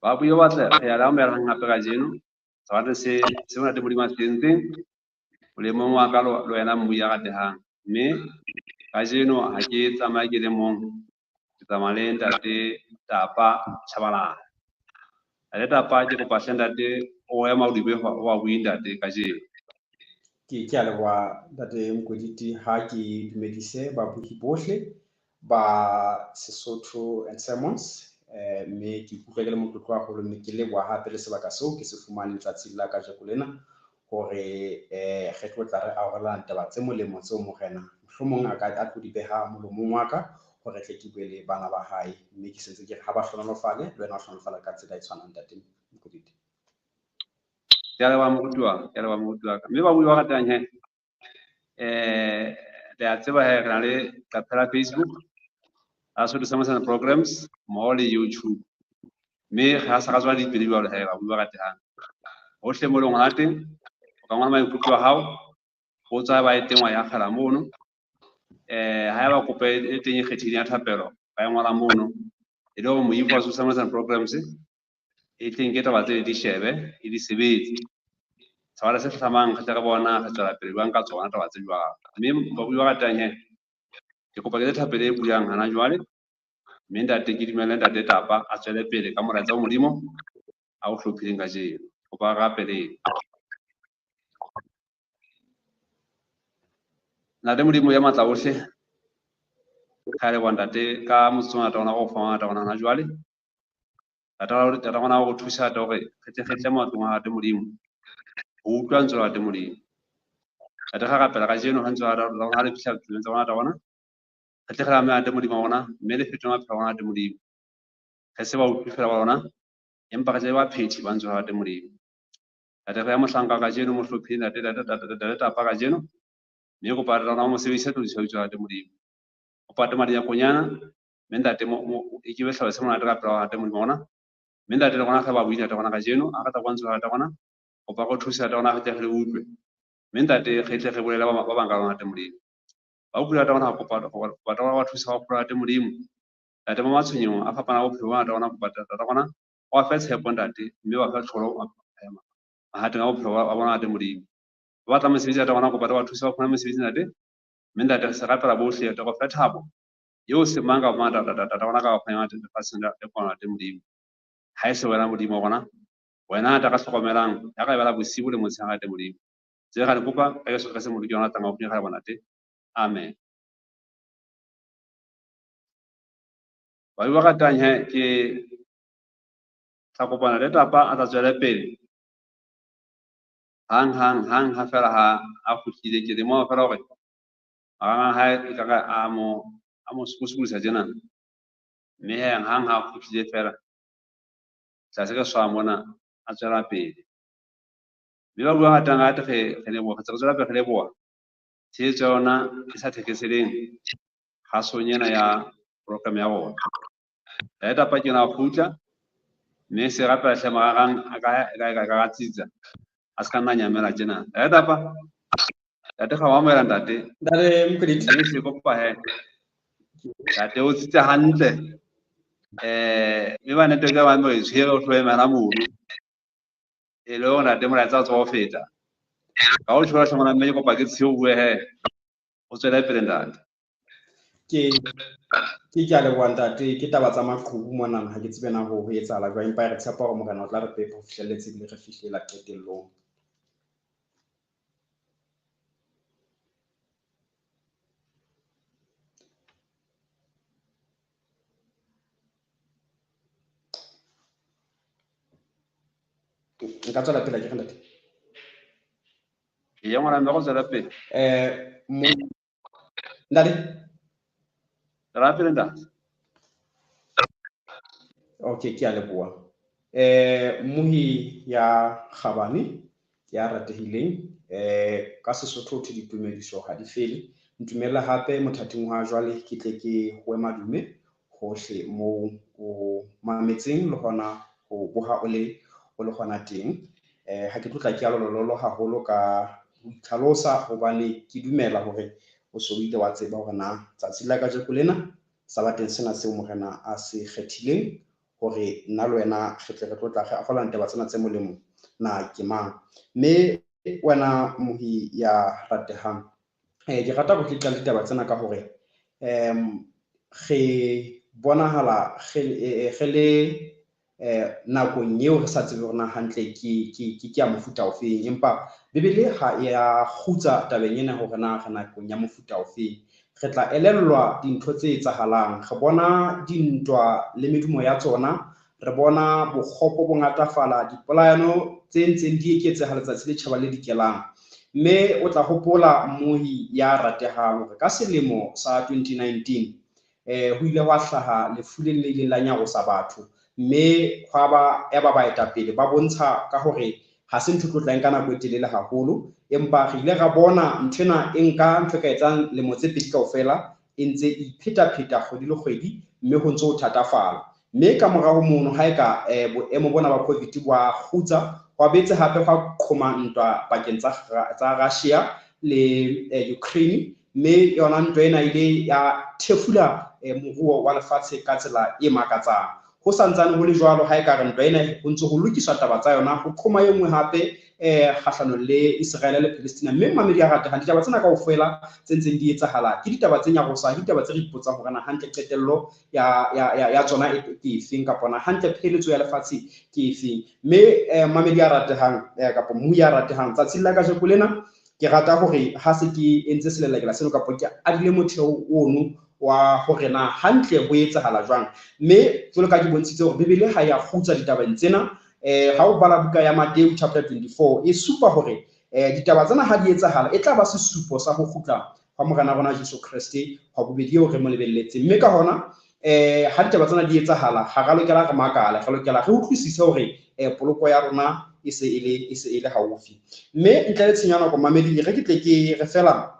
Ba bue batle re ya le amohelang hape kajeno. Sebate se se monate Modimo a se entseng. Molemong wa ka le wena mmui ya ratehang. Mme kajeno ha ke tsamaye ke le mong, ke tsamaya le ntate Tapa Chabalala. Ntate Tapa, ke kopa hle ntate o ema o dibe wa bui ntate kajeno. Ke a leboha ntate Mokwediti, ha ke dumedise babuhi bohle ba Sesotho and Sermons, mme ke ikutlwa ke le motlotlo haholo, mme ke leboha hape le sebaka seo ke se fumaneng tsatsing la kajeko lena hore re tlo tla re arolelana taba tse molemo tseo Morena mohlomong a ka a tlo di beha molomong wa ka hore tle ke bue le bana ba hae, mme ke sentse ke re ha ba hlohonolofale le wena o hlohonolofala ka tsela e tshwanang ntate Mokwediti. Ke a leboha moruti wa ka, ke a leboha moruti wa ka. Mme ba bui ba ratang he, le a tseba he re na le leqephe la Facebook la Sesotho Sermons and Programs mmoho le YouTube. Mme re ha sa ra tswela dipele jwalo he ba bui ba ratehang. Hohle mo leng hona teng, o ka ngola maikutlo a hao, potso ha ba e teng wa e akgela mono. Ha eba kopo e teng e kgethehileng ya thapelo, ba e ngola mono. E le hore moifo wa Sesotho Sermons and Programs e tleng ke taba tse di shebe, e di sebetse. Sebaka se hlahlamang re tle re bona re tswela pele jwang ka tsona taba tse jwalo. Mme babui ba ratang he, ke kopa ke tse thapelo e bulang hana jwale. Mme ntate ke dumelle ntate Tapa a tswele pele ka molaetsa wa Modimo a o hlophileng kajeno. Kopa re rapeleng. Ntate Modimo ya matla ohle, re a leboha ntate ka motsotso ona rona o fa ngata rona hana jwale. Ntate rona o re thusa ntate hore re tle re tle matlong a ntate Modimo, ho utlwa lentswe la ntate Modimo. Ntate re rapela kajeno ha lentswe la rona ha le fihla tseleng tsa rona ntate rona, re tle re amohele ntate Modimo wa rona, mme le fetole maphelo a rona ntate Modimo. Re se ba utlwi fela ba rona, empa re tle ba phethi ba lentswe la ntate Modimo. Ntate re ya mohlanka kajeno mo hlophile ntate ntate ntate ntate Tapa kajeno, mme kopa re rona mo sebedise tlodiso ya lebitso la ntate Modimo. O pate madi a konyana, mme ntate mo e ke be sehlabelo se monate ka pela ntate Modimo wa rona. Mme ntate le rona re ba bui ntate rona kajeno, a re tla bontsha ntate rona, kopa re thuse ntate rona re tle re le utlwe. Mme ntate re tle re bolele ba bang ka rona ntate Modimo. Ba utlwe ntate rona kopa kopa rona ba thusa ba hopola ntate Modimo. Ntate mo matshwenyehong a fapana bophelo ba ntate rona kopa ntate rona o ba fe tshepo ntate, mme ba fe tlholo mahateng a bophelo ba bona ntate Modimo. Ba batla mosebetsi ntate rona kopa ba thusa ba fumane mosebetsi ntate. Mme ntate re se rapela bohle ntate re fe thabo eo se mang kapa mang ntate rona ka ba fang lefatsheng le kwana ntate Modimo. Ha e se wena Modimo wa rona, wena ntate ka hlokomelang ya ka ebela bosibu le motshehare ntate Modimo. Tse re le kopa ka Jesu Kreste Modimo ke yona tlang ho ga bona ntate. Amen. Ba ba ratang he ke tla kopana le Tapa a tla tswele pele. Hang hang hang ha fela ha a kgutlile ke le mo fela hore marangrang hae e ka a mo sokosokodisa tjena. Mme he hang ha a kgutlile fela tla se ke swa mona a tswela pele. Mme ba bua ratang rate re leboha, re tswela pele re leboha tshehetso ya yona e sa thekeseleng kgasong ena ya program ya rona. Ntate Tapa ke yona a kgutla, mme se rapela hle marangrang a ka ka tsitsa, a se ka nna nyamela tjena. Ntate Tapa, ntate ga wa amohela ntate. Ntate Mokwediti. Mme se kopa he. Ntate o tsitse hantle. Mme ba network ba mo e tshwere o tlo emela mono. E le hore ntate molaetsa o tswa ho feta. Ka o tjhola hle ngwana mme ke kopa ke tsheowe bue he. O tswele pele ntate. Ke ke a leboha ntate, ke taba tsa maqhubu monana, ha ke tsebe na ho etsahala jwang, empa re tshepa hore Morena o tla re pepa ho fihlelletse ebile re fihlela qetellong. Nka tswela pele akere ntate? Eya ngwana mme go tswela pele. Ntate? Tswela pele ntate. Okay, ke a leboha. Mmohi ya kgabane ya ratehileng, ka Sesotho ho thwe ditumediso ha di fele. Ntumella hape mothating wa jwale ke tle ke hoe madume hohle moo o mametseng le hona ho boha o le hona teng. Ha ke tlotla ke ya lolololo haholo ka ho itlhalosa hobane ke dumela hore o so o ile wa tseba hore na tsatsi la kajeko lena sabateng sena seo Morena a se kgethileng hore nna le wena re tle re tlo tla re arolana taba tsena tse molemo na ke mang. Mme wena mohi ya ratehang, ke rata ho tle ditaba tsena ka hore re bonahala re le nakong eo re sa tsebe hore na hantle ke ya mofuta ofeng, empa Bibele ha e ya kgutsa tabeng ena hore na re nakong ya mofuta ofeng. Re tla elellwa dintho tse etsahalang, re bona dintwa le medumo ya tsona, re bona bokgopo bo ngatafala, dipolayano tse ntseng di eketseha letsatsi le tjhaba le dikelang. Mme o tla hopola mmohi ya ratehang hore ka selemo sa 2019 ho ile hwa hlaha lefu le ileng la nyarosa batho, mme hwa ba ya ba baetapele ba bontsha ka hore ha se ntho e tlo tla nka nako e telele haholo, empa re ile ra bona nthwena e nka ntho e ka etsang lemo tse pedi kaofela e ntse e iphetapheta kgwedi le kgwedi, mme ho ntse ho thatafala. Mme ka mora ho mono ha eka boemo bona ba COVID bo a kgutsa, hwa betse hape hwa qhoma ntwa pakeng tsa Russia le Ukraine, mme yona ntwa ena ile ya thefula moruo wa lefatshe ka tsela e makatsang. Ho santsane ho le jwalo, ha ekare ntwa ena ho ntse ho lokiswa taba tsa yona, ho qhoma e nngwe hape kgahlanong le Israel le Palestina. Mme mamedi a ratehang, ditaba tsena kaofela tse ntseng di etsahala ke ditaba tse nyarosang, ke ditaba tse re ipotsang hore na hantle qetello ya tsona ke efeng, kapa na hantle pheletso ya lefatshe ke efeng. Mme mamedi a ratehang kapa mmuyi a ratehang, tsatsing la kajeko lena ke rata hore ha se ke entse selelekela seno kapa ke adile motheo ono wa hore na hantle ho etsahala jwang. Mme jwalo ka ke bontshitse hore Bibele ha ya kgutsa ditabeng tsena, ha o bala buka ya Matthew chapter 24 e supa hore ditaba tsena ha di etsahala e tla ba sesupo sa ho kgutla hwa Morena rona Jesu Kreste hwa bobedi eo re mo lebelletseng. Mme ka hona ha ditaba tsena di etsahala ha ra lokela re makale, re lokela re utlwisise hore poloko ya rona e se e le haufi. Mme ntle le tshenyo ya nako mamedi, re ke tle ke re fela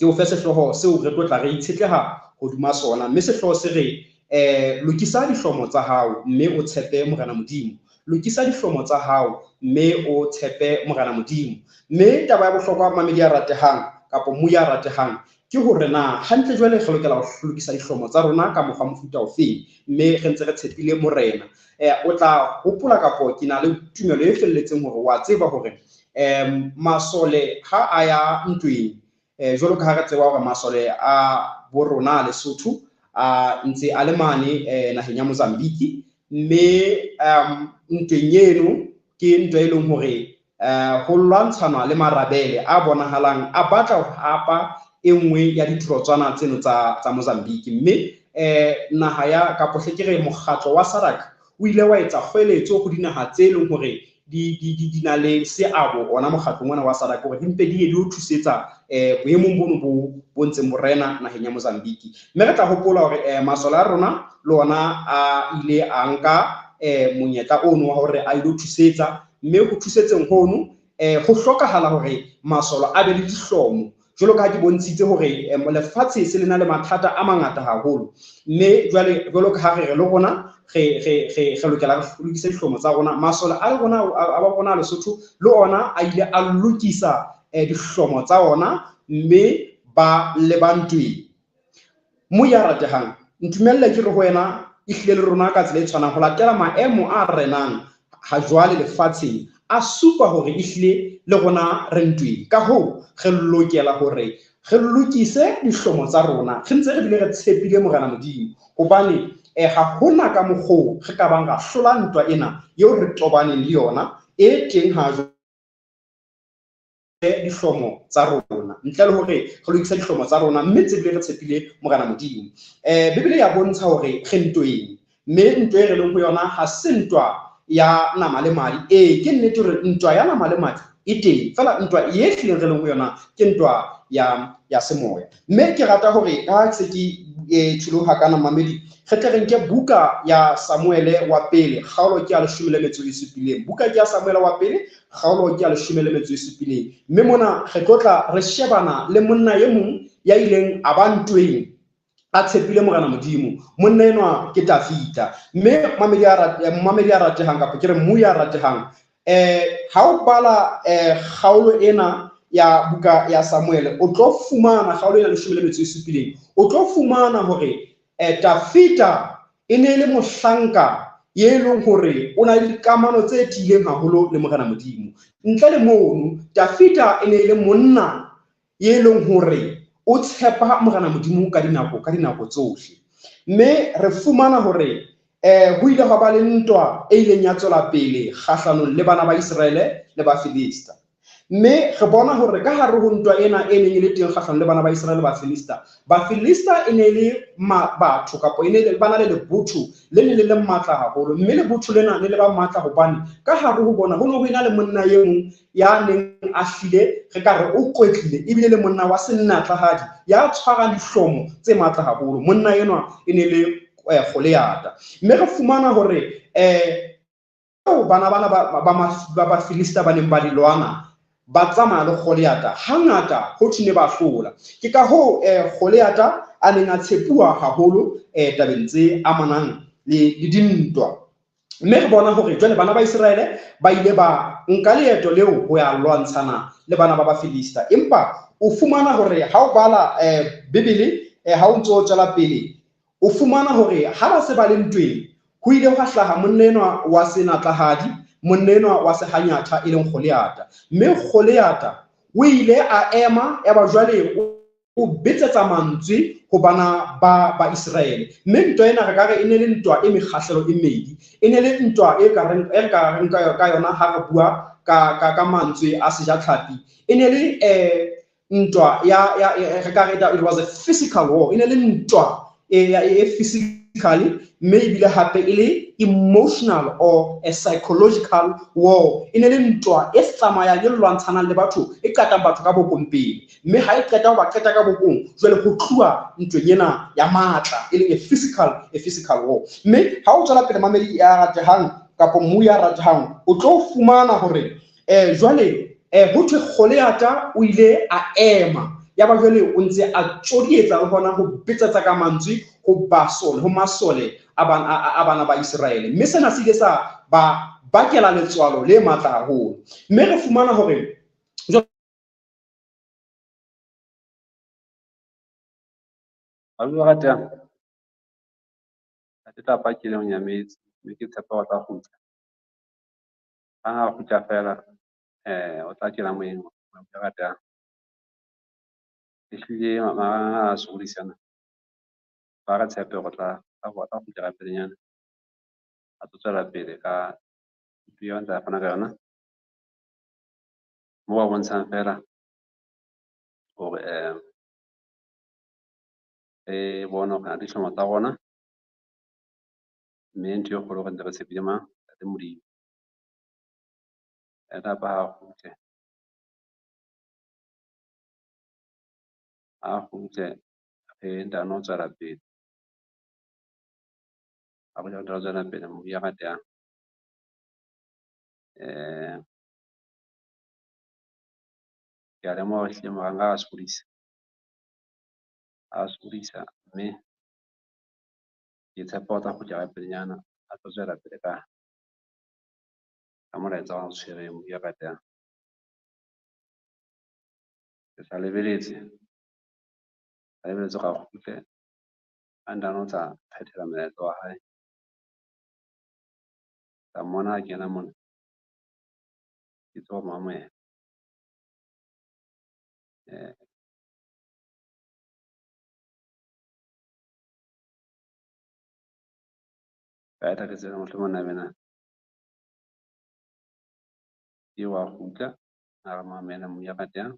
ke o fe sehlooho seo re tlo tla re itshetleha hodima sona. Mme sehlooho se re lokisa dihlomo tsa hao mme o tshepe Morena Modimo. Lokisa dihlomo tsa hao mme o tshepe Morena Modimo. Mme taba ya bohlokwa mamedi a ratehang kapa mmuyi a ratehang ke hore na hantle jwale re lokela ho lokisa dihlomo tsa rona ka mokgwa mofuta ofeng, mme re ntse re tshepile Morena. O tla hopola kapo ke na le tumelo e felletseng hore wa tseba hore masole ha a ya ntweng, jwalo ka ha re tseba hore masole a bo rona Lesotho a ntse a le mane naheng ya Mozambique, mme ntweng eno ke ntwa e leng hore ho lwantshanwa le marabele a bonahalang a batla ho hapa e nngwe ya ditorotswana tseno tsa Mozambique. Mme naha ya kapo hle ke re mokgatlo wa SADC o ile wa etsa kgoeletso ho dinaha tse leng hore di na le seabo ona mokgatlong ona wa SADC hore di mpe di ye di o thusetsa boemong bono bo ntseng bo rena naheng ya Mozambique. Mme re tla hopola hore masole a rona le ona a ile a nka monyetla ono wa hore a ilo thusetsa, mme ho thusetseng hono ho hlokahala hore masole a be le dihlomo. Jwalo ka ha ke bontshitse hore lefatshe se le na le mathata a mangata haholo, mme jwale jwalo ka ha re re le rona re lokela re lokise dihlomo tsa rona. Masole a rona a ba rona Lesotho le ona a ile a lokisa dihlomo tsa ona mme ba leba ntweng. Mo ya ratehang, ntumelle ke re ho wena ehlile le rona ka tsela e tshwanang ho latela maemo a renang ha jwale lefatsheng a supa hore ehlile le rona re ntweng. Ka hoo re lokela hore re lokise dihlomo tsa rona re ntse re bile re tshepile Morena Modimo, hobane ha hona ka mokgwa re ka bang ra hlola ntwa ena eo re tobaneng le yona e teng ha jwale dihlomo tsa rona, ntle le hore re lokise dihlomo tsa rona mme tse bile re tshepile Morena Modimo. Bibele ya bontsha hore re ntweng, mme ntwa e re leng ho yona ha se ntwa ya nama le madi. Ke nnete hore ntwa ya nama le madi e teng, fela ntwa e hlileng re leng ho yona ke ntwa ya semoya. Mme ke rata hore ka se ke tjholo hakana mamedi, re tle re nke buka ya Samuele wa pele kgaolo ke ya 17. Buka ke ya Samuele wa pele kgaolo ke ya 17. Mme mona re tlotla re shebana le monna e mong ya ileng a ba ntweng a tshepile Morena Modimo. Monna enwa ke Tafita. Mme mamedi a ratehang kapa ke re mmuyi a ratehang, ha o bala kgaolo ena ya buka ya Samuele, o tlo fumana kgaolo ena 17, o tlo fumana hore Tafita e ne le mohlanka ye leng hore o na le dikamano tse tiileng haholo le Morena Modimo. Ntle le mono, Dafida e ne e le monna ye leng hore o tshepa Morena Modimo ka dinako tsohle. Mme re fumana hore ho ile hwa ba le ntwa e ileng ya tswela pele kgahlanong le bana ba Iseraele le Bafilista. Mme re bona hore ka hare ho ntwa ena e neng e le teng kgahlanong le bana ba Iseraele le Bafilista, Bafilista e ne e le batho kapa e ne le bana le lebotho le ne le le matla haholo, mme lebotho lena ne le ba matla hobane ka hare ho bona ho ne ho ena le monna e mong ya neng a hlile re ka re o kwetlile ebile le monna wa sennatlahadi ya tshwarang dihlomo tse matla haholo. Monna enwa e ne le Goliata. Mme re fumana hore bana bana ba Bafilista ba neng ba di lwana ba tsamaya le Goliata, hangata ho thwe ne ba hlola. Ke ka hoo Goliata a neng a tshepuwa haholo tabeng tse amanang le dintwa. Mme re bona hore jwale bana ba Iseraele ba ile ba nka leeto leo ho ya lwantshana le bana ba Bafilista. Empa o fumana hore ha o bala Bibele, ha o ntso tswela pele, o fumana hore ha ba se ba le ntweng, ho ile hwa hlaha monna enwa wa senatlahadi, monna enwa wa sehanyatha e leng Goliata. Mme Goliata o ile a ema, ya ba jwale o betsetsa mantswe ho bana ba Iseraele. Mme ntwa ena re ka re e ne le ntwa e mekgahlelo e mmedi. E ne le ntwa e ka reng, e ka reng ka yona ha re bua ka mantswe a sejatlhapi. E ne le ntwa ya re ka re it was a physical war. E ne le ntwa e physically, mme ebile hape e le emotional or a psychological war. E ne le ntwa e tsamayang e lwantshanang le batho, e qetang batho ka bokong pele. Mme ha e qeta ho ba qeta ka bokong, jwale ho tluwa ntweng ena ya matla, e leng a physical war. Mme ha o tswela pele mamedi ya ratehang kapa mmu ya ratehang, o tlo fumana hore jwale ho thwe Goliata o ile a ema, ya ba jwale o ntse a tsodietsa le hona ho betsetsa ka mantswe ho basole, ho masole a bana ba Iseraele. Mme sena se ile sa ba bakela letswalo le matla haholo. Mme re fumana hore ba ratang ke tla pakile ho nyametse, mme ke tshepa ho tla kgutla. Ha a kgutla fela, o tla kena moyeng wa ratang. Ehlile a sokodisana, ba re tshepe hore tla kgutla ka pelenyana, a tlo tswela pele ka thuto eo a ntse a fana ka yona. Moo ba bontshang fela hore re bone hore na dihlomo tsa rona, mme ntho e kgolo re ntse re tshepile mang? Ntate Modimo. Kapa ha kgutle, a kgutle re ntano tswela pele. A kgutle re ntano tswela pele mobu ya ratehang. Ke a lemoha hore ehlile marang a sokodisa. A sokodisa mme ke tshepa ho tla kgutla ka pelenyana, a tlo tswela pele ka molaetsa wa o tshwereng mobu ya ratehang. Ke sa lebeletse, lebeletse hore a kgutle, a ntano tla phethela molaetsa wa hae. Ka mmona ha kena mona, ke tseba ho mo amohela. Ka eta ke tsebe mohlomong nabena ke wa kgutla, a re mamela mobu ya ratehang.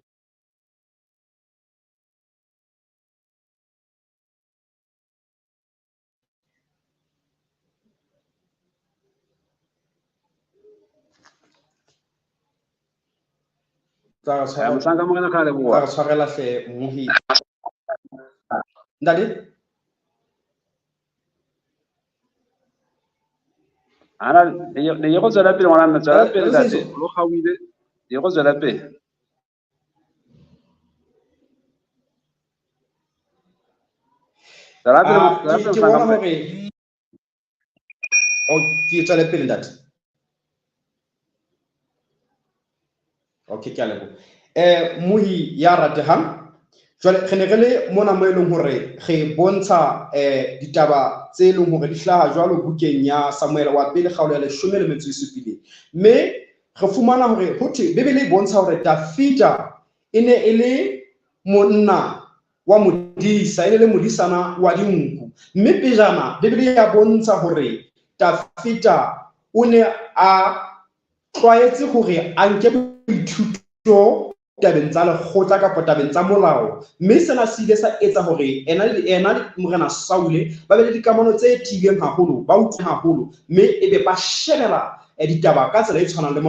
Tla re tshwarela hle mmohi. Ntate? Ana le ye go tswela pele ngwana mme, tswela pele ntate, lo kgaohile, le ye go tswela pele. Tswela pele, Ke bona hore o ke tswele pele ntate. Okay, ke a leboha. Mohi ya ratehang, Jwale re ne re le mona mo e leng hore re bontsha ditaba tse leng hore di hlaha jwalo bukeng ya Samuele wa pele kgaolo ya 17. Mme re fumana hore ho thwe Bibele e bontsha hore Dafida e ne e le monna wa modisa, e ne le modisana wa dinku. Mme pejana Bibele ya bontsha hore Dafida o ne a tlwaetse hore a nke boithuto tabeng tsa lekgotla kapa tabeng tsa molao, mme sena se ile sa etsa hore ena le ena le Morena Saule ba be le dikamano tse tiileng haholo, ba utlwe haholo, mme ebe ba shebela ditaba ka tsela e tshwanang le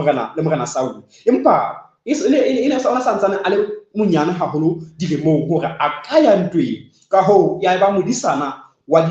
Morena Saule. Empa e ne ona santsane a le monyane haholo dilemong hore a ka ya ntweng, ka hoo ya eba modisana wa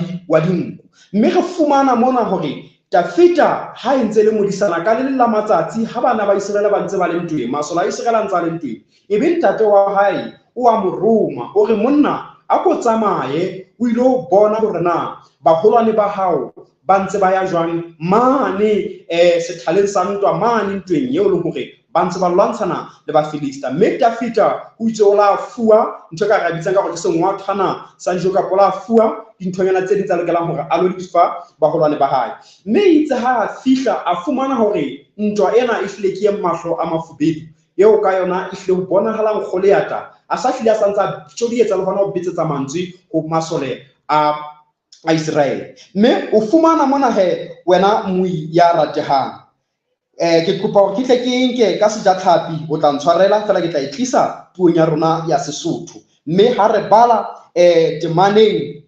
dinku. Mme re fumana mona hore Dafida ha e ntse le modisana, ka le leng la matsatsi ha bana ba Iseraele ba ntse ba le ntweng, masole a Iseraele a ntse a le ntweng, ebe ntate wa hae o a mo roma, o re, "Monna, a ko tsamaye o ilo bona hore na baholwane ba hao ba ntse ba ya jwang mane sethaleng sa ntwa, mane ntweng eo leng hore ba ntse ba lwantshana le Bafilista." Mme Dafida o itse o la fuwa ntho e ka re bitsang ka hore ke sengwathwana sa dijo, kapa o la fuwa dinthonyana tse ding tsa lokelang hore a lo di fa baholwane ba hae. Mme itse ha a fihla, a fumana hore ntwa ena e hlile ke e mahlo a mafubedu, eo ka yona e hlile ho bonahalang Goliata a sa hlile a sa ntse a tjodietsa le hona ho betsetsa mantswe ho masole a Iseraele. Mme o fumana mona he, wena moi ya ratehang, ke kopa hore ke tle ke nke ka sejatlhapi, o tla ntshwarela fela, ke tla e tlisa puong ya rona ya Sesotho. Mme ha re bala temaneng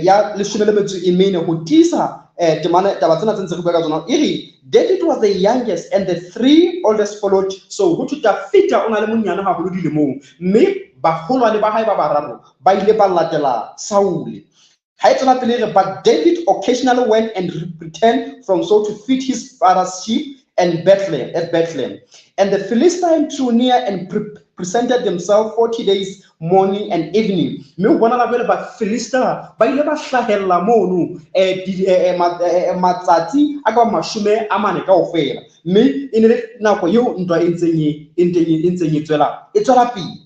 ya 14 ho tiisa temana taba tsena tse ntse re bua ka tsona, e re, "David was the youngest and the three oldest followed." So ho thwe Dafida o na le monyane haholo dilemong, mme baholwane ba hae ba bararo ba ile ba latela Saule. Ha e tswela pele re, "But David occasionally went and returned from Saul to feed his father's sheep and Bethlehem at Bethlehem. And the Philistine drew near and presented themselves 40 days, morning and evening." Mme ho bonala jwale Bafilista ba ile ba hlahella mono matsatsi a ka 40 kaofela, mme e ne le nako eo ntwa e ntseng e tswela pele.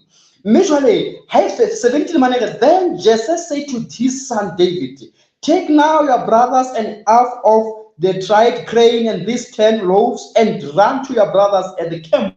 Mme jwale ha e 17 mane re, "Then Jesse said to his son David, 'Take now your brothers and half of the dried grain and these 10 loaves and run to your brothers at the camp.'"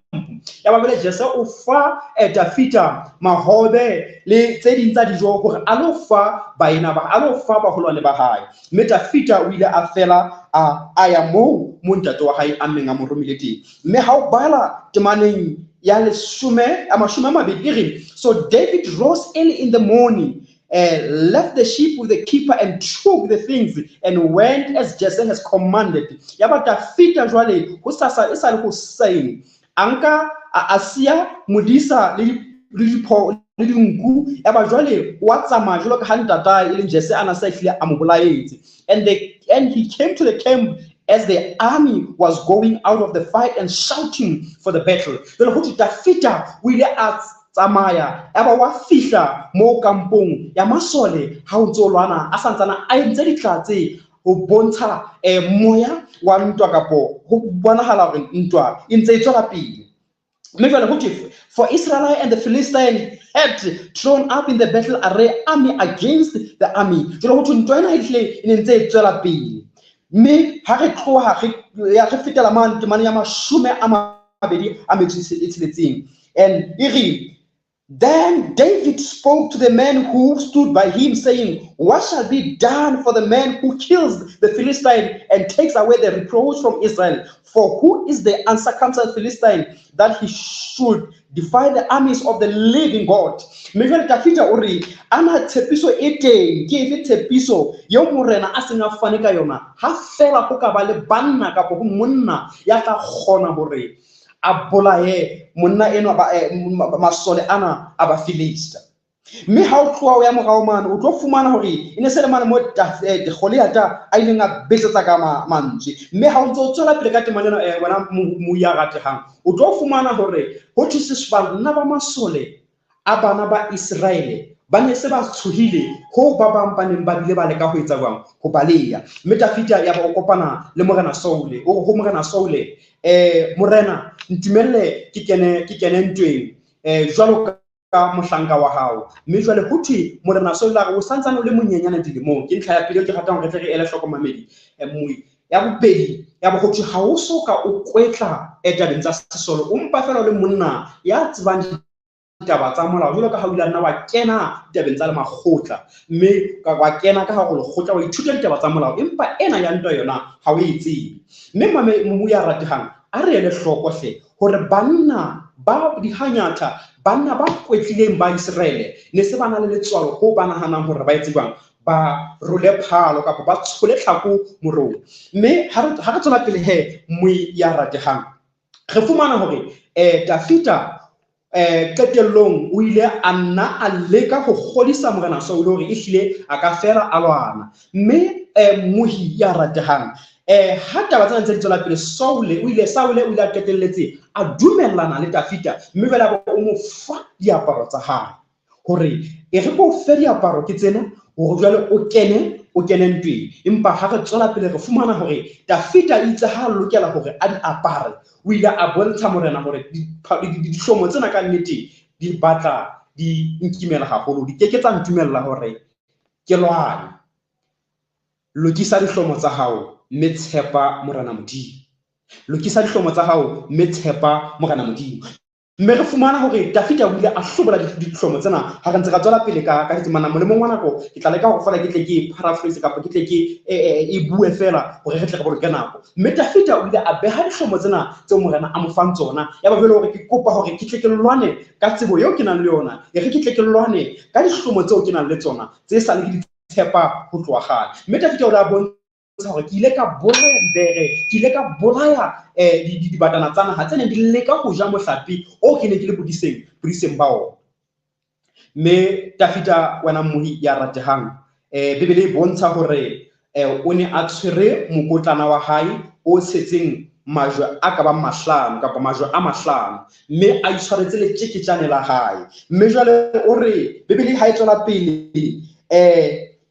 Ya ba jwale Jesse o fa Dafida mahobe le tse ding tsa dijo hore a lo fa baena ba, a lo fa baholwane ba hae. Mme Dafida o ile a fela a ya moo mo ntate wa hae a neng a mo romile teng. Mme ha o bala temaneng ya leshome a 20 e re, "So David rose early in the morning, left the sheep with the keeper and took the things and went as Jesse has commanded." Ya ba Dafida jwale ho sasa e sa le hoseng, a nka a siya modisa le dipho le dinku, ya ba jwale wa tsamaya jwalo ka ha ntatae e leng Jesse a na sa hlile a mo bolaetse. And he came to the camp as the army was going out of the fight and shouting for the battle." Jwale ho thwe Dafida o ile a tsamaya, ya ba wa fihla mo kampong ya masole ha o ntso lwana, a santsana a entse ditlatse ho bontsha moya wa ntwa, kapo ho bonahala hore ntwa e ntse e tswela pele. Mme jwale ho thwe, "For Israel and the Philistine had thrown up in the battle array, army against the army." Jwale ho thwe ntwa ena e hlile e ne ntse e tswela pele. Mme ha re tloha re ya re fetela mane temaneng ya 26, and e re, "Then David spoke to the men who stood by him, saying, 'What shall be done for the man who kills the Philistine and takes away the reproach from Israel? For who is the uncircumcised Philistine that he should defy the armies of the living God?'" Mme jwale Dafida o re, ana tshepiso e teng? Ke efe tshepiso eo morena a seng a fane ka yona ha fela ho ka ba le banna kapa ho monna ya tla kgona hore a bolaye monna enwa ba masole ana a Bafilista? Mme ha o tloha o ya morao mane, o tlo fumana hore e ne se le mane mo Goliata a ileng a betsetsa ka mantswe. Mme ha o ntse o tswela pele ka temana ena, wena mo ya ratehang, o tlo fumana hore ho thwe banna ba masole a bana ba Iseraele ba ne se ba tshohile ho ba bang ba neng ba bile ba leka ho etsa jwang? Ho baleha. Mme Dafida ya ba o kopana le Morena Saule, o re ho Morena Saule, "Morena, ntumelle ke kene ntweng jwalo ka mohlanka wa hao. Mme jwale ho thwe Morena Saule a re, o santsane o le monyenyane dilemong. Ke ntlha ya pele eo ke ratang hore re tle re ele hloko mamedi. Moi ya bobedi ya bo ho thwe ha o so ka o kwetla tabeng tsa sesole, o mpa feela o le monna ya tsebang ditaba tsa molao, jwalo ka ha o ile nna wa kena ditabeng tsa le makgotla, mme wa kena ka hare ho lekgotla wa ithuta ditaba tsa molao, empa ena ya ntwa yona ha o e tsebe. Mme mame mobu ya ratehang, a re ele hloko hle hore banna ba dihanyatha, banna ba kwetlileng ba Iseraele ne se ba na le letswalo ho ba nahanang hore ba etse jwang, ba role phalo kapa ba tshole tlhako morong. Mme ha re tswela pele he, moi ya ratehang, re fumana hore Dafita qetellong o ile a nna a leka ho kgodisa Morena Saule hore ehlile a ka fela a lwana. Mme mohi ya ratehang, ha taba tsena ntse di tswela pele, Saule o ile a qetelletse a dumellana le Dafita, mme jwale a ba o mo fa diaparo tsa hae hore e re ko fe diaparo ke tsena hore jwale o kene ntweng. Empa ha re tswela pele re fumana hore Dafita itse ha a lokela hore a di apare, o ile a bontsha morena hore dihlomo tsena ka nnete di batla di nkimela haholo, di keke tsa ntumella hore ke lwane. Lokisa dihlomo tsa hao mme tshepa Morena Modimo. Lokisa dihlomo tsa hao mme tshepa Morena Modimo. Mme re fumana hore Dafita o ile a hlobola dihlomo tsena ha re ntse re tswela pele ka ditemana. Molemong wa nako ke tla leka hore feela ke tle ke paraphrase kapa ke tle ke e bue feela hore re tle re boloke nako. Mme Dafita o ile a beha dihlomo tsena tseo morena a mo fang tsona. Ya ba jwale hore ke kopa hore ke tle ke lwane ka tsebo eo ke nang le yona, e re ke tle ke lwane ka dihlomo tseo ke nang le tsona tse sa le ke di tshepa ho tloha kgale. Mme Dafita o ile a bontsha hore ke ile ka bolaya dibere, ke ile ka bolaya dibatana tsa naha tse neng di leka ho ja mohlape o ke neng ke le bodiseng ba ona. Mme Dafita, wena mmohi ya ratehang, Bibele e bontsha hore o ne a tshwere mokotlana wa hae o tshetseng majwe a ka bang mahlano kapa majwe a mahlano, mme a itshwaretse letjeketjane la hae. Mme jwale o re Bibele ha e tswela pele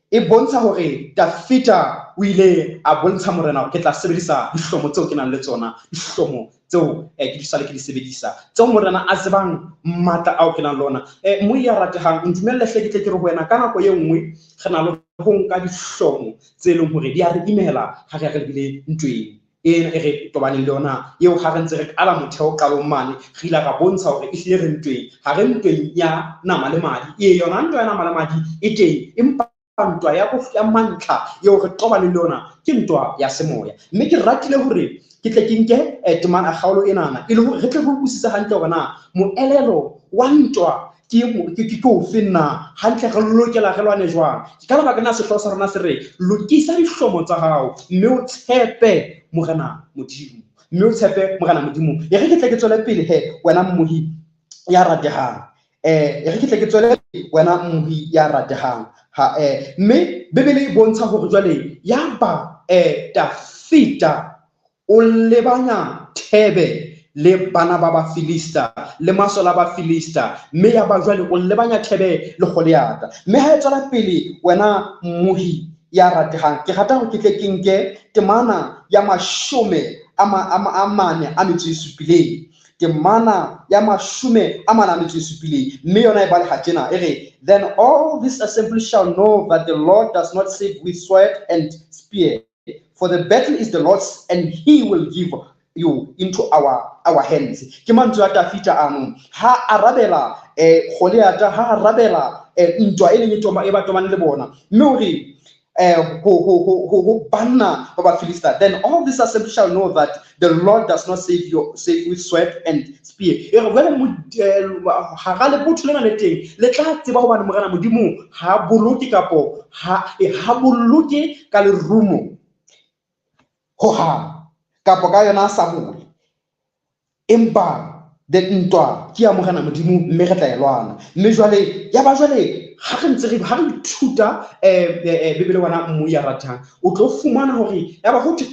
e bontsha hore Dafita o ile a bontsha morena hore ke tla sebedisa dihlomo tseo ke nang le tsona, dihlomo tseo ke di sale ke di sebedisa, tseo morena a tsebang matla ao ke nang le ona. Moi ya ratehang, ntumelle hle ke tle ke re ho wena, ka nako e nngwe re na le ho nka dihlomo tse leng hore di a re imela ha re ya re lebile ntweng ena e re tobaneng le yona eo. Ha re ntse re qala motheo qalong mane, re ile ra bontsha hore ehlile re ntweng, ha re ntweng ya nama le madi. Ee, yona ntwa ya nama le madi e teng, empa ntwa ya mantlha eo re tobaneng le yona ke ntwa ya semoya. Mme ke ratile hore ke tle ke nke temana kgaolo enana e le hore re tle re utlwisise hantle hore na moelelo wa ntwa ke ofe na, hantle re lokela re lwane jwang. Ke ka lebaka na sehlooho sa rona se re lokisa dihlomo tsa hao mme o tshepe Morena Modimo, mme o tshepe Morena Modimo. E re ke tle ke tswele pele he, wena mmohi ya ratehang, e re ke tle ke tswele pele wena mmohi ya ratehang. Ha mme Bibele e bontsha hore jwale ya ba Dafita o lebanya thebe le bana ba Bafilista le masole a Bafilista, mme ya ba jwale o lebanya thebe le Goliata. Mme ha e tswela pele wena mmohi ya ratehang, ke rata hore ke tle ke nke temana ya 47, temana ya 47, mme yona e baleha tjena, e re, then all this assembly shall know that the Lord does not save with sword and spear, for the battle is the Lord's, and he will give you into our hands. Ke mantswe a Dafita ano ha arabela Goliata, ha arabela ntwa e leng e toma e ba tomane le bona, mme o re ho banna ba Bafilista, then all this assembly shall know that the Lord does not save you, save with sword and spear. E re jwale hara lebotho lena le teng le tla tseba hobane Morena Modimo ha boloke kapo ha boloke ka lerumo ho hang kapo ka yona sabole, empa the ntwa ke ya Morena Modimo mme re tla e lwana. Mme jwale ya ba jwale ha re ntse re ha re ithuta Bibele wena mmu ya ratang, o tlo fumana hore ya ba ho thwe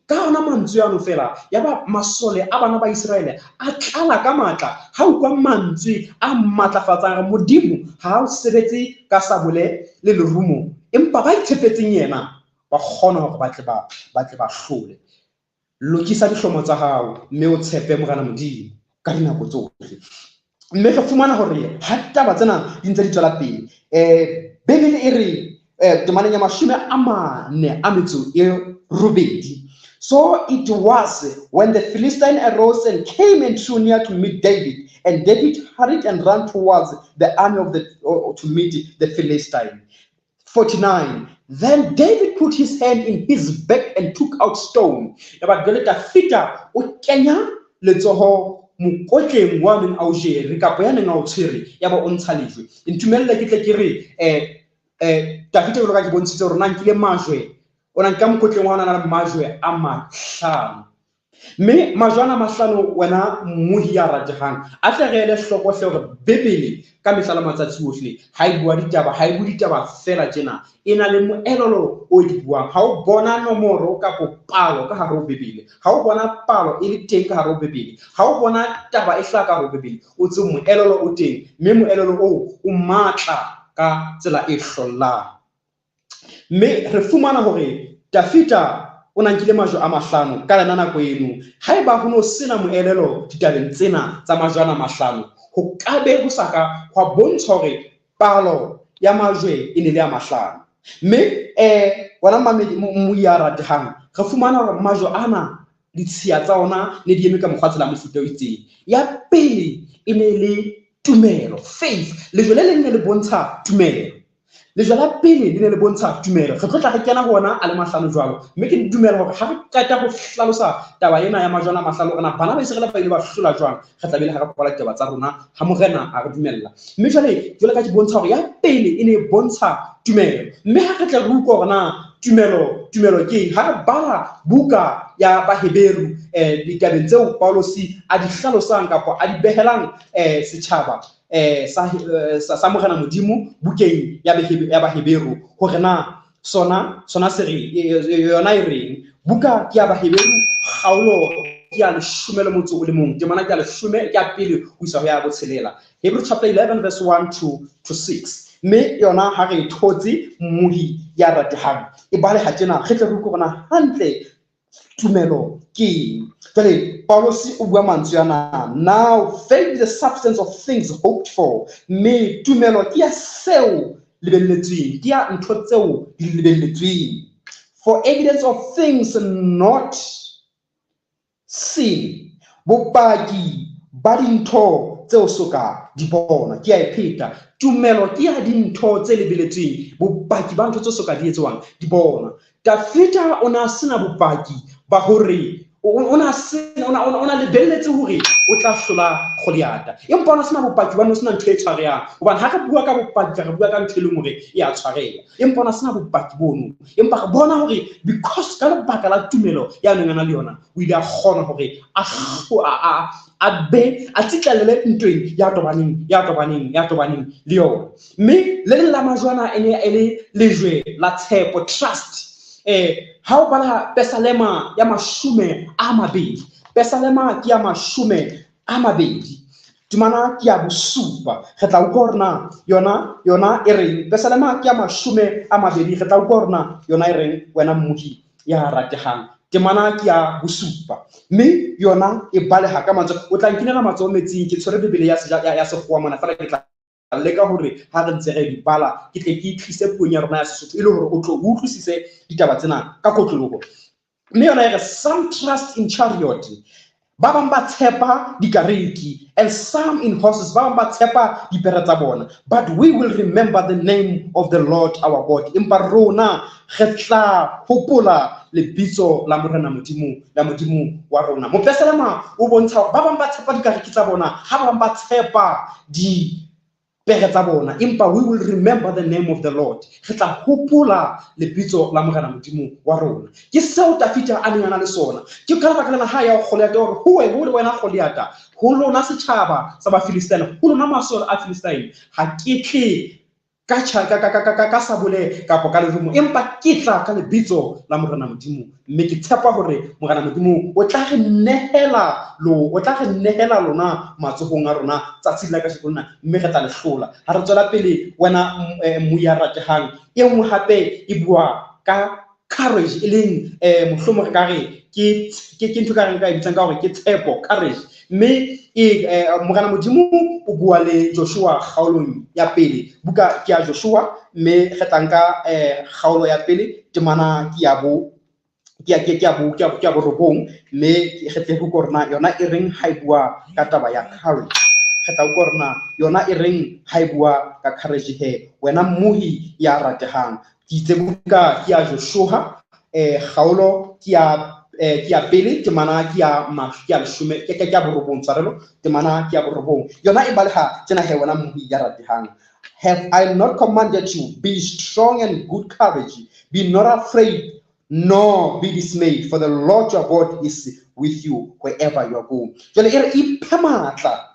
ka ona mantswe ano fela, ya ba masole a bana ba Iseraele a tlala ka matla ha utlwa mantswe a matlafatsang hore Modimo ha o sebetse ka sabole le lerumo, empa ba itshepetseng yena ba kgona hore ba tle ba hlole. Lokisa dihlomo tsa hao mme o tshepe Morena Modimo ka dinako tsohle. Mme re fumana hore ha ditaba tsena di ntse di tswela pele, Bibele e re temaneng ya 48. So it was when the Philistine arose and came and drew near to meet David, and David hurried and ran towards the army of the to meet the Philistine. 49. Then David put his hand in his bag and took out stone. Yaba jwale Dafita o kenya letsoho mokotleng wa neng a o jere kapa ya neng a o tshwere, yaba o ntsha lejwe. Ntumelle ke tle ke re Dafita jwalo ka ke bontshitse hore na nkile majwe, o na nka mokotleng wa ona na le majwe a mahlano. Mme majwe ana a mahlano wena mmohi ya ratehang, a tle re ele hloko hle hore Bibele ka mehla le matsatsi ohle ha e bua ditaba, ha e bue ditaba fela tjena, e na le moelelo o di buang. Ha o bona nomoro kapo palo ka hare ho Bibele, ha o bona palo e le teng ka hare ho Bibele, ha o bona taba e hlaha ka hare ho Bibele, o tsebe moelelo o teng, mme moelelo oo o matla ka tsela e hlollang. Mme re fumana hore Dafita o na nkile majwe a mahlano ka lena nako eno. Haeba ho no sena moelelo ditabeng tsena tsa majwe ana a mahlano, ho ka be ho sa ka hwa bontsha hore palo ya majwe e ne le ya mahlano. Mme wena mamedi mmohi ya ratehang, re fumana hore majwe ana ditshiya tsa ona ne di eme ka mokgwa tsela mofuta o itseng. Ya pele e ne le tumelo, faith. Lejwe le leng ne le bontsha tumelo. Lejwe la pele le ne le bontsha tumelo. Re tlo tla re kena ho ona a le mahlano jwalo. Mme ke dumela hore ha re qeta ho hlalosa taba ena ya majwe a mahlano, hore na bana ba Iseraele ba ile ba hlola jwang, re tla be le ha re kwala ditaba tsa rona ha Morena a re dumella. Mme jwale, jwale ka ke bontsha hore ya pele e ne e bontsha tumelo. Mme ha re tle re utlwe hore na tumelo ke eng, ha re bala buka ya Baheberu, ditabeng tseo Paulosi a di hlalosang kapa a di behelang setjhaba sa Morena Modimo bukeng ya Baheberu, hore na sona se re, yona e reng. Buka ke ya Baheberu, kgaolo ke ya 11, temana ke ya 10, ke ya pele ho isa ho ya 6. Hebrew chapter 11 verse 1 to 6. Mme yona ha re e thotse mmohi ya ratehang, e baleha tjena, re tle re utlwe hore na hantle tumelo ke eng. Jwale Paulosi o bua mantswe ana, now faith is the substance of things hoped for. Mme tumelo ke ya seo lebelletsweng, ke ya ntho tseo di lebelletsweng. For evidence of things not seen, bopaki ba dintho tseo soka di bona. Ke a e pheta, tumelo ke ya dintho tse lebelletsweng, bopaki ba ntho tse soka di etswang di bona. Dafita o na sena bopaki ba hore o na sena, o na lebelletse hore o tla hlola Goliata, empa o na sena bopaki ba no sena ntho e tshwarehang. Hobane ha re bua ka bopaki, re bua ka ntho e leng hore e a tshwareha, empa o na sena bopaki bono. Empa re bona hore because ka lebaka la tumelo ya neng a na le yona, o ile a kgona hore a be a tsitlallele ntweng ya tobaneng, ya tobaneng, ya tobaneng le yona. Mme le leng la majwe ana e ne e le lejwe la tshepo, trust. Ha o bala Pesalema ya 20, Pesalema ke ya 20, temana ke ya 7, re tla utlwa hore na yona e reng. Pesalema ke ya 20, re tla utlwa hore na yona e reng, wena mmohi ya ratehang. Temana ke ya 7, mme yona e baleha ka mantswe. O tla nkinela matsoho metsing, ke tshwere Bibele ya sekgowa mona, feela ke tla leka hore ha re ntse re di bala, ke tle ke tlise puong ya rona ya Sesotho, e le hore o tlo o utlwisise ditaba tsena ka kotloloho. Mme yona e re, some trust in chariot, ba bang ba tshepa dikariki, and some in horses, ba bang ba tshepa dipere tsa bona. But we will remember the name of the Lord our God. Empa rona re tla hopola lebitso la Morena Modimo, la Modimo wa rona. Mopesalema o bontsha hore ba bang ba tshepa dikariki tsa bona, ha ba bang ba tshepa dipere tsa bona, empa we will remember the name of the Lord. Re tla hopola lebitso la Morena Modimo wa rona. Ke seo Dafita a neng a na le sona. Ke ka lebaka lena ha ya ho Goliata hore ho wena, ho wena Goliata, ho lona setjhaba sa Bafilistine, ho lona masole a Philistine, ha ke tle ka tjha, ka, ka, ka, ka, ka, ka sabole kapa ka lerumo, empa ke tla ka lebitso la Morena Modimo. Mme ke tshepa hore Morena Modimo o tla re nehela lo, o tla re nehela lona matsohong a rona tsatsing la kajeno lena, mme re tla le hlola. Ha re tswela pele, wena, mmohi ya ratehang, e nngwe hape e bua ka courage e leng mohlomong re ka re ke ntho ka reng ka e bitsang ka hore ke tshepo, courage. Mme Morena Modimo o bua le Joshua kgaolong ya pele, buka ke ya Joshua, mme re tla nka kgaolo ya pele, temana ke ya bo ke ya borobong, mme re tle re utlwe hore na yona e reng ha e bua ka taba ya courage. Re tla utlwa hore na yona e reng ha e bua ka courage he, wena mmohi ya ratehang. Ke itse buka ke ya Joshua, kgaolo ke ya pele, temana ke ya leshome, ke ya borobong, tshwarelo, temana ke ya borobong. Yona e baleha tjena he, wena mmohi ya ratehang. Have I not commanded you, be strong and good courage, be not afraid, nor be dismayed, for the Lord your God is with you wherever you go. Jwale e re iphe matla.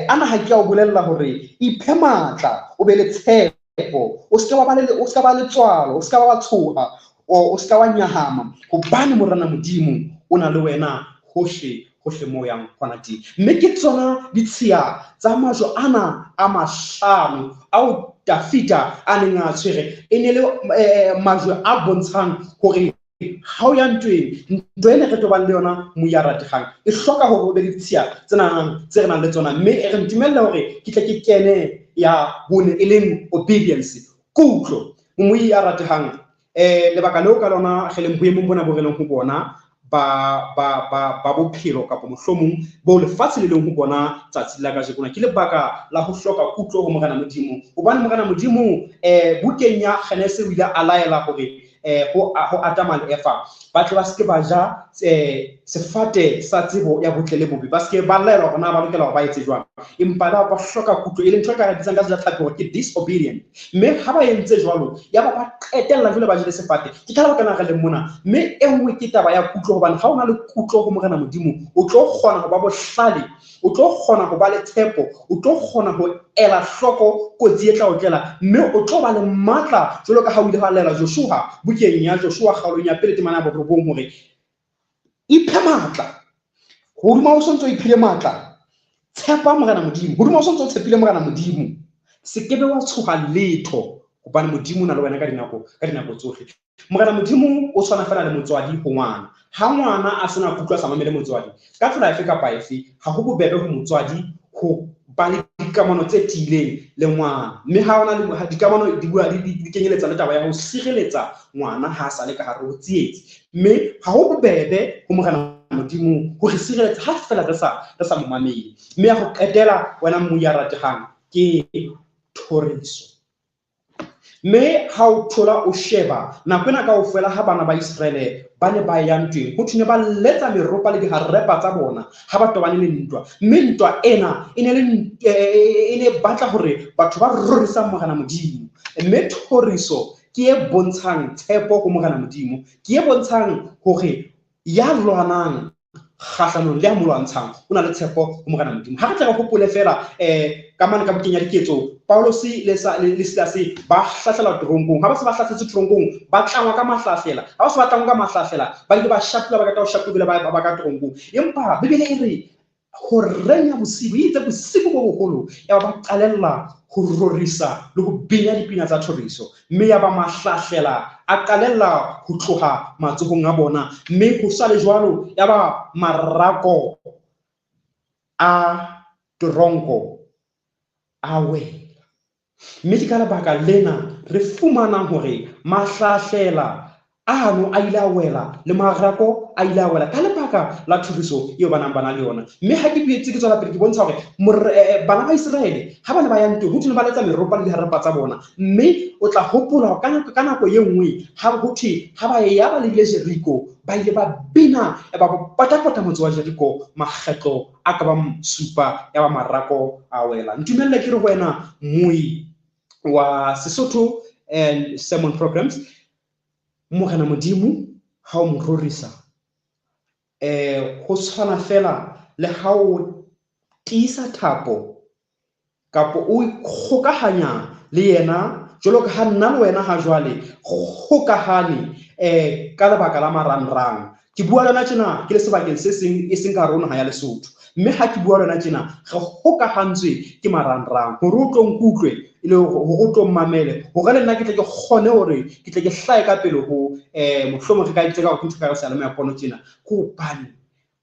Ana ha ke a o bolella hore iphe matla, o be le tshepo, o se ke wa ba le, o se ka ba le tswalo, o se ka ba wa tshoha, o se ka wa nyahama, hobane Morena Modimo o na le wena hohle hohle moo yang hona teng. Mme ke tsona ditshiya tsa majwe ana a mahlano ao Dafida a neng a tshwere, e ne le majwe a bontshang hore ha o ya ntweng, ntwa ena re tobang le yona moya ratehang, e hloka hore o be le ditshiya tse nang tse re nang le tsona. Mme e re ntumelle hore ke tle ke kene ya bone, e leng obedience, kutlo. Moya ya ratehang, lebaka leo ka lona re leng boemong bona bo re leng ho bona ba bophelo kapa mohlomong bo lefatshe le leng ho bona tsatsi la kajeno, ke lebaka la ho hloka kutlo ho Morena Modimo. Hobane Morena Modimo bukeng ya Genese o ile a laela hore ho Adama le Eva ba tle ba se ke ba ja sefate sa tsebo ya botle le bobe, ba se ke ba laelwa hore na ba lokela hore ba etse jwang, empa ba hloka kutlo, e leng ntho e ka re bitsang ka Sejatlhapi hore ke disobedient. Mme ha ba entse jwalo, ya ba ba qetella jwale ba jele sefate. Ke ka lebaka la re leng mona. Mme e nngwe ke taba ya kutlo, hobane ha o na le kutlo ho Morena Modimo, o tlo kgona ho ba bohlale, o tlo kgona ho ba le tshepo, o tlo kgona ho ela hloko kotsi e tla o tlela, mme o tlo ba le matla jwalo ka ha o ile wa laela Joshua bukeng ya Joshua kgaolong ya pele temana ya borobong hore iphe matla. Hodima o sontso o iphile matla, tshepa Morena Modimo. Hodima o sontso o tshepile Morena Modimo, se kebe wa tshoha letho, hobane Modimo o na le wena ka dinako tsohle. Morena Modimo o tshwana fela le motswadi ho ngwana. Ha ngwana a sena kutlwa sa mamele motswadi, ka tsela efe kapa efe, ha ho bobebe ho motswadi ho ba le dikamano tse tiileng le ngwana. Mme ha hona le dikamano di bua di kenyeletsa le taba ya ho sireletsa ngwana ha a sa le ka hare ho tsietsi. Mme ha ho bobebe ho Morena Modimo ho re sireletsa ha fela re sa mo mamele. Mme ya ho qetela wena mmohi ya ratehang ke thoriso. Mme ha o thola o sheba nako ena kaofela ha bana ba Iseraele ba ne ba ya ntweng, ho thwe ne ba letsa meropa le diharepa tsa bona ha ba tobane le ntwa. Mme ntwa ena e ne e batla hore batho ba rorisang Morena Modimo. Mme thoriso ke e bontshang tshepo ho Morena Modimo, ke e bontshang hore ya lwanang kgahlanong le ya mo lwantshang o na le tshepo ho Morena Modimo. Ha re tle re hopole fela ka mane ka bukeng ya diketso, Paulus le Silas ba hlahlela teronkong. Ha ba se ba hlahletse teronkong, ba tlangwa ka mahlahlela. Ha ba se ba tlangwa ka mahlahlela, ba ile ba shapuwa, ba qeta ho shapuwa ba ka teronkong. Empa Bibele e re horeng ya bosibu, e itse bosibu bo boholo, ya ba qalella ho rorisa le ho bina dipina tsa thoriso. Mme ya ba mahlahlela a qalella ho tloha matsohong a bona. Mme ho sa le jwalo, ya ba marako a teronko a wela. Mme ke ka lebaka lena re fumanang hore mahlahlela ano a ile a wela le marako a ile a wela ka lebaka la thoriso eo ba nang ba na le yona. Mme ha ke boetse ke tswela pele ke bontsha hore bana ba Iseraele ha ba ne ba ya ntweng, ho thwe ne ba letsa meropa le diharepa tsa bona. Mme o tla hopola ka nako e nngwe ha ho thwe ha ba ya ba lebile Jeriko, ba ile ba bina ba potapota motse wa Jeriko makgetlo a ka bang supa, ya ba marako a wela. Ntumelle ke re ho wena moi wa Sesotho and Sermon Programs, Morena Modimo ha o mo rorisa, ho tshwana fela le ha o tiisa thapo kapa o ikgokahanya le yena, jwalo ka ha nna le wena ha jwale kgokahane ka lebaka la marangrang. Ke bua le wena tjena ke le sebakeng se seng e seng ka hare ho naha ya Lesotho. Mme ha ke bua le wena tjena re hokahantswe ke marangrang hore o tlo nkutlwe. e le hore o tlo mmamele, hore le nna ke tle ke kgone hore ke tle ke hlahe ka pele ho mohlomong re ka itse ka hore ke ntho ka re seyalemoya pono tjena, ke hobane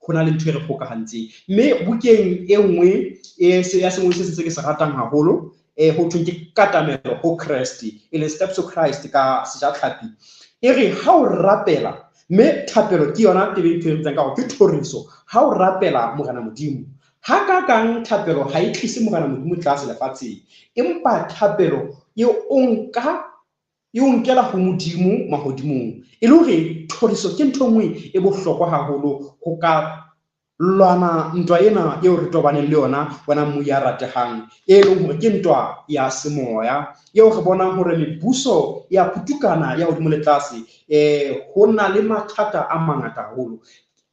ho na le ntho e re kgokahantseng. Mme bukeng e nngwe ya sengwe se seng se ke se ratang haholo, ho thweng ke Katamelo ho Kreste, e leng Steps to Christ ka Sejatlhapi, e re ha o rapela, mme thapelo ke yona tebe ntho e re bitsang ka hore ke thoriso. Ha o rapela Morena Modimo, ha ka kang thapelo ha e tlise Morena Modimo tlase lefatsheng, empa thapelo e o nka e o nkela ho Modimo mahodimong. E le hore thoriso ke ntho e nngwe e bohlokwa haholo ho ka lwana ntwa ena eo re tobaneng le yona, wena mmu ya ratehang, e leng hore ke ntwa ya semoya, eo re bonang hore mebuso ya putukana ya hodimo le tlase, ho na le mathata a mangata haholo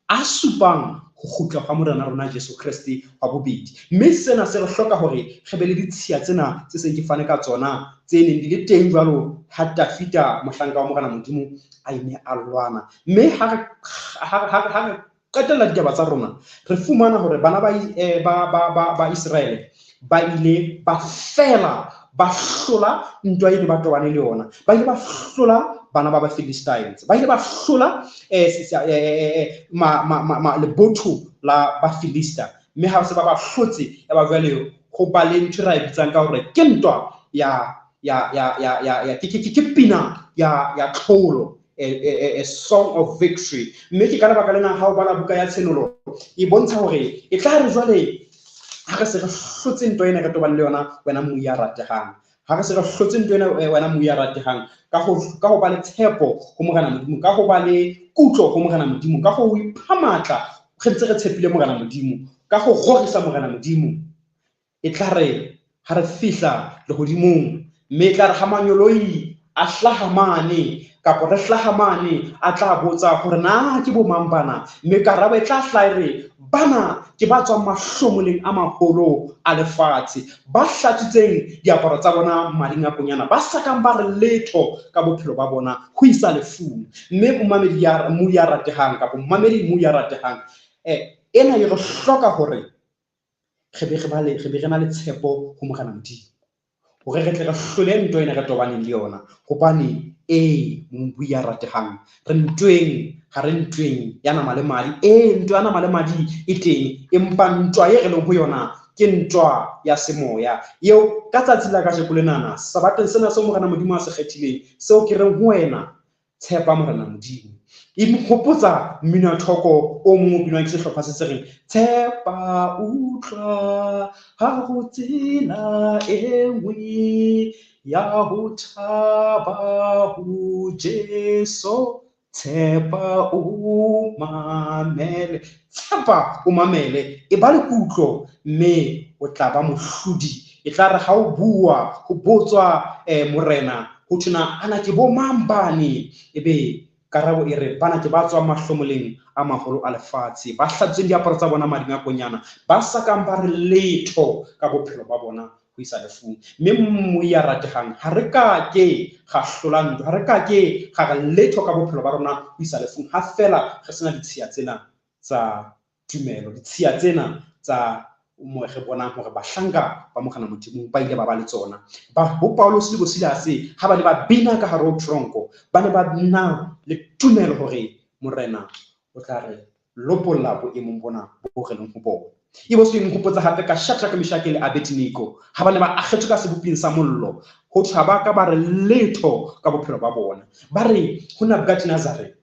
a supang ho kgutla hwa Morena rona Jesu Kreste wa bobedi. Mme sena se re hloka hore re be le ditshiya tsena tse seng ke fane ka tsona, tse neng di le teng jwalo ha Dafida mohlanka wa Morena Modimo a ne a lwana. Mme ha re qetella ditaba tsa rona, re fumana hore bana ba Iseraele ba ile ba fela ba hlola ntwa e ne ba tobane le yona. Ba ile ba hlola bana ba Philistines, ba ile ba hlola lebotho la ba Philista. Mme ha se ba ba hlotse, ya ba jwale ho ba le ntho e ra e bitsang ka hore ke ntwa ya ya ya ya ya ya ke pina ya tlholo, a song of victory. Mme ke ka lebaka lena ha o bala buka ya Tshenolo, e bontsha hore e tla re jwale ha re se re hlotse ntwa ena re tobane le yona, wena mmu ya ratehang, ha re se re hlotse ntwa ena, wena mmu ya ratehang, ka ho ba le tshepo ho Morena Modimo, ka ho ba le kutlo ho Morena Modimo, ka ho ipha matla re ntse re tshepile Morena Modimo, ka ho rorisa Morena Modimo, e tla re ha re fihla lehodimong, mme e tla re ha manyoloi a hlaha mane, kapa re hlaha mane, a tla botsa hore na ke bo mang bana, mme karabo e tla hlaha e re bana ke ba tswang mahlomoleng a maholo a lefatshe, ba hlatswitseng diaparo tsa bona mading a konyana, ba sa kang ba re letho ka bophelo ba bona ho isa lefung. Mme mmamedi ya mmu ya ratehang, kapa mmamedi mmu ya ratehang, ena e re hloka hore re be re na le tshepo ho Morena Modimo, hore re tle re hlole ntwa ena re tobaneng le yona. Hobane mbu ya ratehang, re ntweng, ha re ntweng ya nama le madi. Ntwa ya nama le madi e teng, empa ntwa e re leng ho yona ke ntwa ya semoya, eo ka tsatsi la kajeko lenana, sabateng sena seo Morena Modimo a se kgethileng, seo ke reng ho wena, tshepa Morena Modimo. E mhopotsa mmino wa thoko o mong o binwang ke sehlopha se se reng, tshepa utlwa ha ho tsela e nngwe ya ho thaba ho Jesu, tshepa o mamele, tshepa o mamele, e ba le kutlo mme o tla ba mohlodi. E tla re ha o bua, ho botswa Morena, ho thwe na ana ke bo mang bane, ebe karabo e re bana ke ba tswang mahlomoleng a maholo a lefatshe, ba hlatsweng diaparo tsa bona mading a konyana, ba sa kang ba re letho ka bophelo ba bona ho isa lefung. Mme mmu ya ratehang, ha re ka ke ga hlola ntwa, ha re ka ke ga re letho ka bophelo ba rona ho isa lefung, ha fela re sena ditshiya tsena tsa tumelo, ditshiya tsena tsa mo re bonang hore bahlanka ba Morena Modimo ba ile ba ba le tsona. Ba bo Paulus le bo Silase ha ba ne ba bina ka hare ho tronko, ba ne ba na le tumelo hore Morena o tla re lopolla boemong bona bo re leng ho bona. E bo se nkgopotsa hape ka Shadrach, Meshach le Abednego ha ba ne ba akgetswe ka seboping sa mollo, ho thwe ha ba ka ba re letho ka bophelo ba bona. Ba re ho Nebuchadnezzar,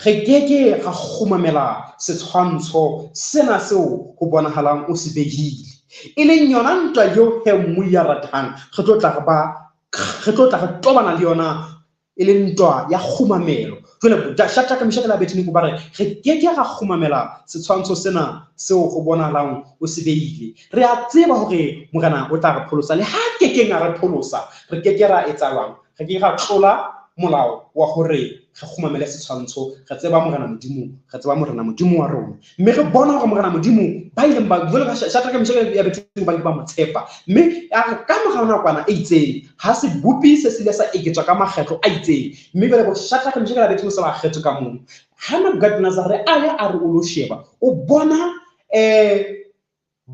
re keke ra kgumamela setshwantsho sena seo ho bonahalang o se behile, e leng yona ntwa eo he mmu ya ratehang re tlo tla re tobana le yona, e leng ntwa ya kgumamelo. Jwale Shadrach, Meshach le Abednego ba re re keke ra kgumamela setshwantsho sena seo ho bonahalang o se behile. Re a tseba hore Morena o tla re pholosa, le ha kekeng a re pholosa, re keke ra etsa jwang? Re keke ra tlola molao wa hore re kgumamele setshwantsho. Re tseba Morena Modimo, re tseba Morena Modimo wa rona, mme re bona hore Morena Modimo ba ileng ba jwalo ka Shadrach, Meshach le Abednego ba ile ba mo tshepa. Mme a re ka mora nakwana e itseng, ha sebopi se se ile sa eketswa ka makgetlo a itseng, mme jwale bo Shadrach, Meshach le Abednego se ba akgetswe ka mono. Ha Nebuchadnezzar a ya a re o lo sheba, o bona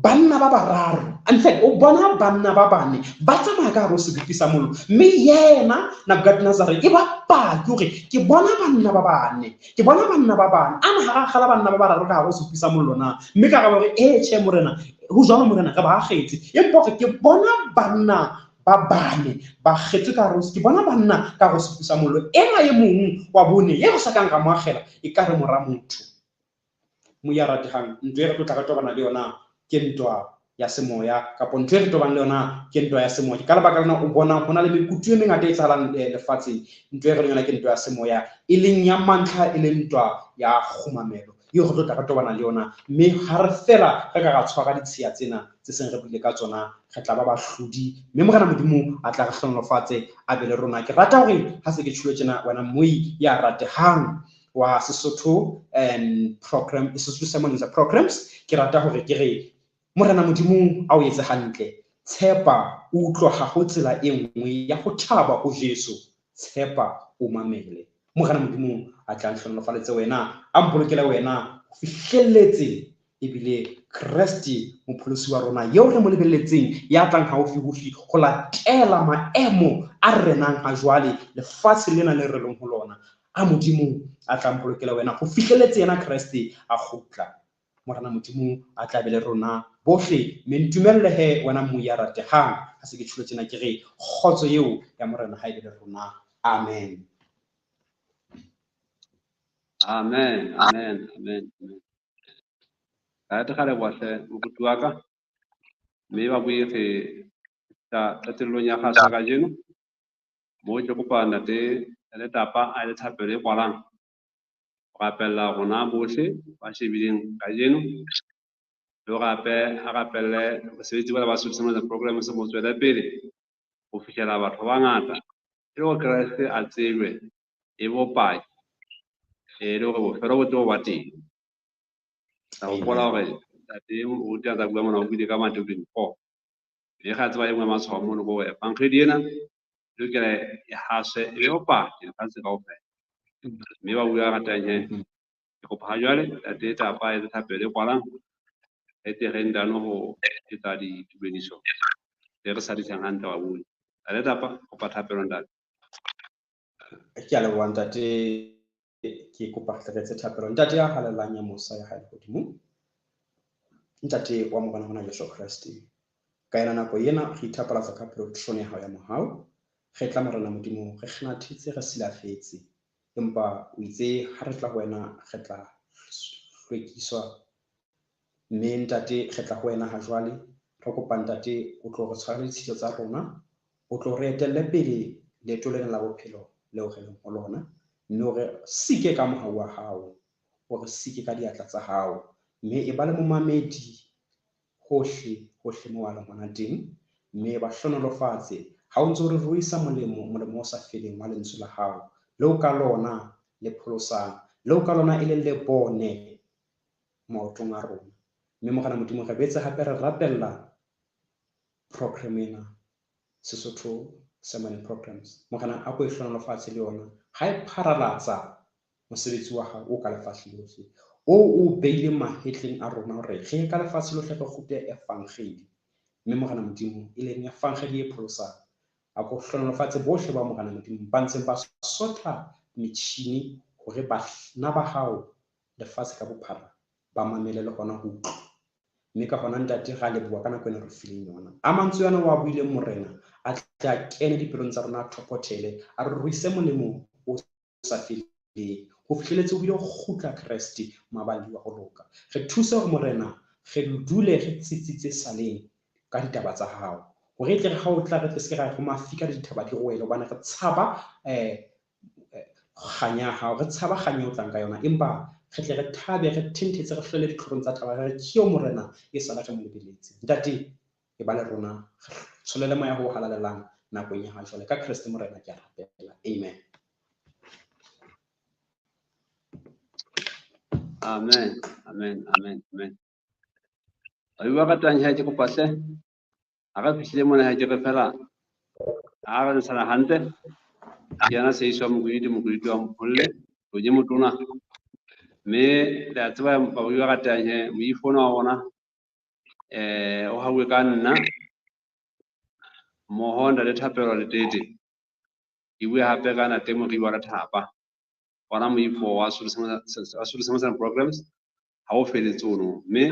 banna ba bararo, in fact o bona banna ba bane ba tsamaya ka hare ho sebopi sa mollo, mme yena Nebuchadnezzar e ba paki hore ke bona banna ba bane, ke bona banna ba bane, ana ha ra kgala banna ba bararo ka hare ho sebopi sa mollo na? Mme ka hore e tjhe morena, ho jwalo morena, re ba akgetse, empa hore ke bona banna ba bane ba kgetswe ka hare, ke bona banna ka hare ho sebopi sa mollo, ena e mong wa bone e re sa kang ra mo akgela e ka re mora motho. Moya ratehang, ntho e re tlo tla re tobana le yona ke ntwa ya semoya, kapa ntho e re tobang le yona ke ntwa ya semoya. Ka lebaka lena o bona ho na le mekutu e mengata e etsahalang lefatsheng. Ntho e re leng yona ke ntwa ya semoya, e leng ya mantlha, e leng ntwa ya kgumamelo eo re tlo tla re tobana le yona. Mme ha re fela re ka ra tshwara ditshiya tsena tse seng re buile ka tsona, re tla ba bahlodi, mme Morena Modimo a tla re hlohonolofatse, a be le rona. Ke rata hore ha se ke tjhulo tjena, wena moi ya ratehang wa Sesotho and program, Sesotho Sermons programs, ke rata hore ke re Morena Modimo a o etse hantle. Tshepa, o utlwa ha ho tsela e nngwe ya ho thaba ho Jesu. Tshepa, o mamele. Morena Modimo a tla nhlohonolofaletse wena, a mpolokele wena ho fihlelletse, ebile Kreste mopholosi wa rona eo re mo lebelletseng, ya tlang haufi-ufi ho latela maemo a renang ha jwale lefatshe lena le re leng ho lona. A Modimo a tla mpolokela wena ho fihlelletse yena Kreste a kgutla. Morena Modimo a tla be le rona bohle. Mme ntumelle he wena moya ratehang, ha se ke tjhulo tjena ke re kgotso eo ya Morena ha e be le rona. Amen. Amen, amen, amen, amen. Ka re leboha hle moruti wa ka, mme ba bue re tla qetellong ya kgaso kajeno. Mo ke kopa ntate Letapa a le thapelo e kwalang ho rapella rona bohle ba shebileng kajeno, le hore hape a rapelle mosebetsi bona ba Sesotho Sermons Programs mo tswele pele ho fihlela batho ba bangata, e le hore Kreste a tsejwe e bopaki, e le hore bofelo bo tle bo ba teng. Tla hopola hore ntate moruti a tla bua mona o buile ka Matthew 24, mme ga tseba e nngwe ya matshwao mono ke hore evangeli ena e lokela e haswe e be bopaki lefatshe kaofela. Mme ba bua ratang he, ke kopa ha jwale ntate Tapa a etse thapelo e kwalang, re tle re ntano ho etsa ditumediso tse re sadisang hantle wa bue. Ntate Tapa, kopa thapelo ntate. Ke a leboha ntate, ke kopa re etse thapelo. Ntate ya halalelang ya mosa ya hae lehodimong, Ntate wa Morena rona Jesu Kreste, ka yona nako ena re ithapalatsa ka pele ho terone ya hao ya mohau. Re tla Morena Modimo re kgenathetse, re silafetse, empa o itse ha re tla ho wena re tla hlwekiswa. Mme ntate re tla ho wena ha jwale, re kopa ntate o tlo re tshwarele ditshito tsa rona, o tlo re etelle pele leeto lena la bophelo leo re leng ho lona, mme o re sike ka mohau wa hao, o re sike ka diatla tsa hao, mme e ba le momamedi hohle hohle moo a leng hona teng, mme ba hlohonolofatse ha o ntso re ruisa molemo, molemo o sa feleng wa lentswe la hao, leo ka lona le pholosang, leo ka lona e leng le bone maotong a rona. Mme Morena Modimo re betse hape re rapella program ena, Sesotho Sermon Programs. Morena a ko e hlohonolofatse le yona, ha e pharalatsa mosebetsi wa hao o ka lefatshe lohle, o o beileng mahetleng a rona hore re ye ka lefatshe lohle re kgutle evangeli. Mme Morena Modimo e leng evangeli e pholosang, a ko hlohonolofatse bohle ba Morena Modimo ba ntseng ba sotha metjhini hore bana ba hao lefatshe ka bophara ba mamele le hona ho utlwa. Mme ka hona ntate ra leboha ka nako ena re fileng yona. A mantswe ana o a buileng Morena a tle a kene dipelong tsa rona, a thophothele, a re ruise molemo o sa feleng ho fihleletse o bile o kgutla Kreste maballi wa ho loka. Re thuse hore Morena re dule re tsitsitse saleng ka ditaba tsa hao, hore e tle re ha o tla re tle se ke ra re mafika le dithaba di rwele, hobane re tshaba kganya ya hao, re tshaba kganya o tlang ka yona, empa re tle re thabe, re thenthetse, re hlwele ditlhorong tsa thaba, re re ke eo Morena e sala re mo lebeletse. Ntate e ba le rona, re tsholele moya ho halalelang nakong ya ha jwale, ka Kreste Morena ke a rapela. Amen. Amen, amen, amen, amen. Ba bua ratang ha ke kopa hle, ha re fihlile mona ha ke re fela, ha re ntshana hantle, ke yena Seiswa Mokwiditi, Mokwiditi wa Mpholle, Tonye Motona. Mme le a tseba ba bua ratang he, moifo ona wa rona O hauwe ka nna mmoho Ntate Thapelo Letete. Ke bue hape ka Ntate Moriwa Lethapa, ona moifo wa Sotho Sermons Programs ha o feletse ono. Mme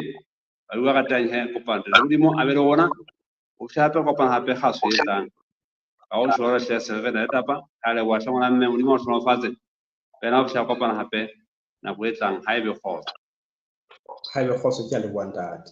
ba bua ratang he kopano Ntate Modimo a be le rona ho fihla hape kopano hape kgaso e tlang. Ka ho jwalo hle se re Ntate Thapa, ka leboha hle ngwana mme, Modimo a o hlohonolofatse. Wena ho fihla kopano hape nako e tlang, ha ebe kgotso. Ha ebe kgotso, ke a leboha ntate.